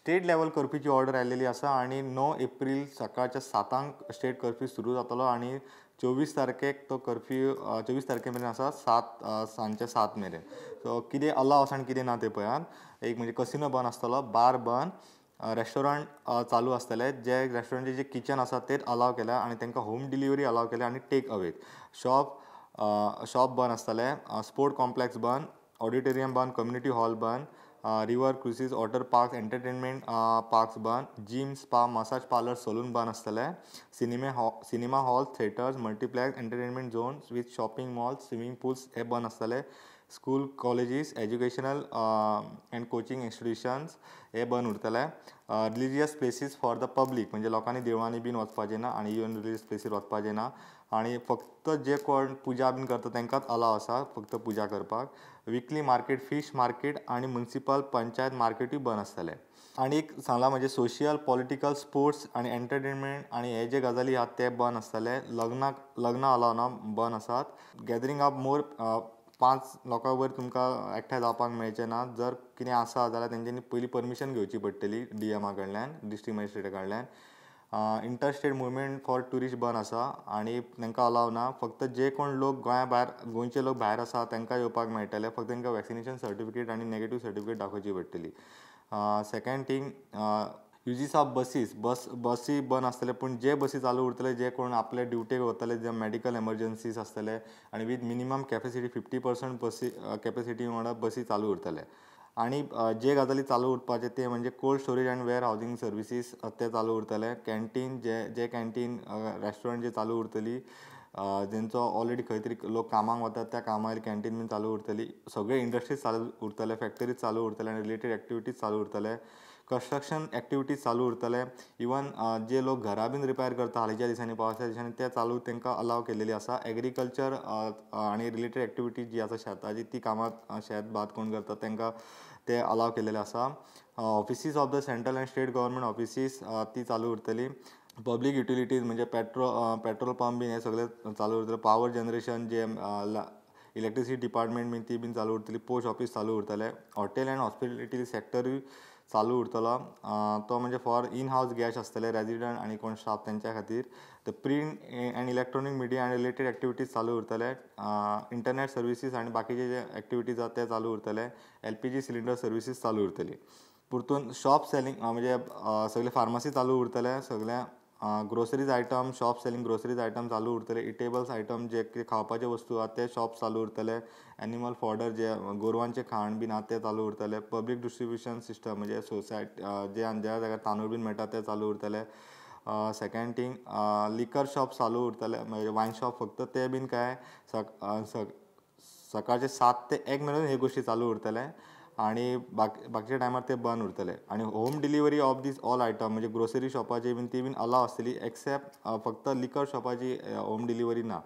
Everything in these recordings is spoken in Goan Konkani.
स्टेट लेवल कर्फ्यूची ऑर्डर आयलेली आसा आनी 9 एप्रील सकाळच्या 7 स्टेट कर्फ्यू सुरू जातलो आनी 24 तारखेक तो कर्फ्यू 24 तारखे मेरेन आसा, 7 सांजच्या 7 मेरेन. सो कितें अलाव आसा आनी कितें ना तें पळयात. एक म्हणजे कसिनो बंद आसतलो, बार बंद, रेस्टॉरंट चालू आसतले, जे रेस्टॉरंटाचे जे किचन आसा तेच अलाव केल्या आनी तांकां होम डिलिव्हरी अलाव केल्या आनी टेक अवे. शॉप बंद आसतले, स्पोर्ट कॉम्प्लेक्स बंद, ऑडिटोरियम बंद, कम्युनिटी हॉल बंद, river cruises, water parks, entertainment parks बंद, gym, spa, massage parlour, salon बंद आसतले, cinema hall, theatres, multiplex, entertainment zones with shopping malls, swimming pools हे बंद आसतले, school, colleges, educational and coaching institutions हे बंद उरतले, religious places for the public म्हणजे लोकांनी देवळांनी बीन वचपाचें ना आनी इवन रिलिजियस प्लेसीर वचपाचें ना आनी फक्त जे कोण पुजा बीन करता तांकांच अलाव आसा फक्त पुजा करपाक. विकली मार्केट, फीश मार्केट आनी मुन्सिपल पंचायत मार्केटूय बंद आसतले. आनी एक सांगलां म्हणजे सोशियल, पॉलिटिकल, स्पोर्ट्स आनी एंटरटेनमेंट आनी हे जे गजाली आहात ते बंद आसतले. लग्नां अलाव ना, बंद आसात. गॅदरींग ऑफ मोर 5 लोकां वयर तुमकां एकठांय जावपाक मेळचें ना. जर कितें आसा जाल्यार तेंच्यांनी पयलीं परमिशन घेवची पडटली डीएमा कडल्यान, डिस्ट्रिक्ट मजिस्ट्रेटा कडल्यान. इंटरस्टेट मुवमेंट फॉर ट्युरिस्ट बंद आसा आनी तांकां अलाव ना. फक्त जे कोण लोक गोंया भायर, गोंयचे लोक भायर आसा तांकां येवपाक मेळटले, फक्त तांकां वॅक्सिनेशन सर्टिफिकेट आनी नेगेटीव सर्टिफिकेट दाखोवची पडटली. Second thing, uses of buses, बसी बंद आसतले पूण जे बसी चालू उरतले जे कोण आपले ड्युटेक वतले, जे मेडिकल एमर्जन्सीज आसतले आनी वीथ मिनिमम कॅपेसिटी 50% बसी कॅपेसिटी वांगडा बसी चालू उरतले. आनी जे गजाली चालू उरपाचे ते म्हणजे cold storage and warehousing services ते चालू उरतले, कॅन्टीन जे कॅन्टीन रेस्टॉरंट जे चालू उरतली, जेंचो ऑलरेडी खंय तरी लोक कामाक वतात त्या कामार कॅन्टीन बीन चालू उरतली, सगळे इंडस्ट्रीज चालू उरतले, फॅक्टरीज चालू उरतले आनी रिलेटेड एक्टिविटीज चालू उरतले, कन्स्ट्रक्शन एक्टिविटीज चालू उरतले. इवन जे लोक घरां बीन रिपेर करता हालींच्या दिसांनी, पावसाच्या दिसांनी, ते चालू तांकां अलाव केलेली आसा. एग्रीकल्चर आनी रिलेटेड एक्टिविटीज जी आसा शेताची ती कामां शेत भात कोण करता तांकां ते अलाव केलेले आसा. Offices of the central and state government offices ती चालू उरतली. पब्लीक युटिलिटीज म्हणजे पेट्रोल पंप बीन हे सगळे चालू उरतले. पावर जनरेशन जे इलेक्ट्रिसिटी डिपार्टमेंट बीन ती बीन चालू उरतली. पोस्ट ऑफीस चालू उरतले. हॉटेल अँड हॉस्पिटॅलिटी सेक्टरूय चालू उरतलो, तो म्हणजे फॉर इन हावस गॅस्ट आसतले, रेजिडंट आनी कोण स्टाफ तेंच्या खातीर. The print and electronic media and related activities चालू उरतले. इंटरनेट सर्विसीस आनी बाकीचे जे एक्टिविटीज आसा ते चालू उरतले. एलपीजी सिलिंडर सर्विसीस चालू उरतली. परतून शॉप सेलिंग म्हणजे सगळे फार्मासी चालू उरतले, सगळे groceries item, shop selling groceries item चालू उरतले. इटेबल्स आयटम जे कितें खावपाचे वस्तू आहा ते शॉप चालू उरतले. एनिमल फॉडर जे गोरवांचें खाण बीन आहा ते चालू उरतले. पब्लीक डिस्ट्रिब्युशन सिस्टम म्हणजे सोसायटी जे ज्या जाग्यार तांदूळ बीन मेळटा ते चालू उरतले. सेकंड थींग, लिकर शॉप चालू उरतले, म्हणजे वायन शॉप फक्त ते बीन काय सकाळचे 7 ते 1 मेरेन हे गोश्टी चालू उरतले आनी बाकीच्या टायमार ते बंद उरतले. आनी home delivery of these all item म्हणजे ग्रोसरी शॉपाची बीन ती बीन अलाव आसतली, एक्सेप्ट फक्त लिकर शॉपाची होम डिलिव्हरी ना.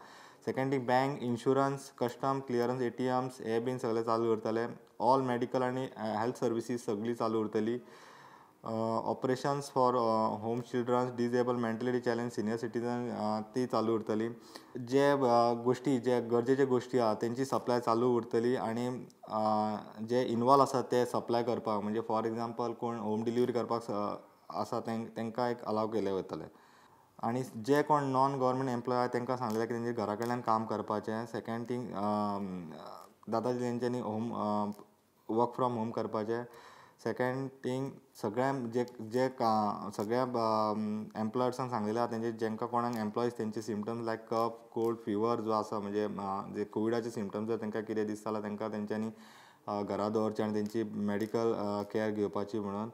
Second thing, bank, insurance, custom clearance, ATMs हे बीन सगळे चालू उरतले. ऑल मेडिकल आनी हेल्थ सर्विसीस सगळी चालू उरतली. Operations for home childrens, disable, mentally challenge, senior citizen ती चालू उरतली. जे गोश्टी जे गरजेचे गोश्टी आहा तेंची सप्लाय चालू उरतली आनी जे इनवॉल्व आसा ते सप्लाय करपाक म्हणजे फॉर एग्जाम्पल कोण होम डिलिव्हरी करपाक आसा तांकां एक अलाव केले वतले. आनी जे कोण नॉन गव्हर्मेंट एम्प्लॉय आहा तांकां सांगलें की तेंचे घरा कडल्यान काम करपाचें. सेकंड थींग, जाता तेंच्यांनी होम वर्क फ्रॉम होम करपाचें. सेकंड थींग, सगळ्या जे जे सगळ्या एम्प्लॉयर्सांक सांगलेलें आहा तेंचे जेंकां कोणाक एम्प्लॉईज तेंचे symptoms like cough, cold, fever जो आसा म्हणजे जे कोविडाचे सिमटम्स जर तांकां कितें दिसता जाल्यार तांकां तेंच्यांनी घरा दवरचें आनी तेंची मेडिकल केअर घेवपाची म्हणून.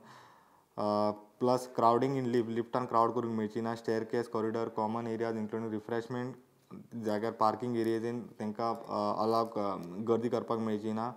Plus crowding in lift, लिफ्टान crowd करूंक मेळची ना. Staircase, corridor, common areas including refreshment जाग्यार, पार्किंग एरियाजीन तांकां अलाव गर्दी करपाक मेळची ना.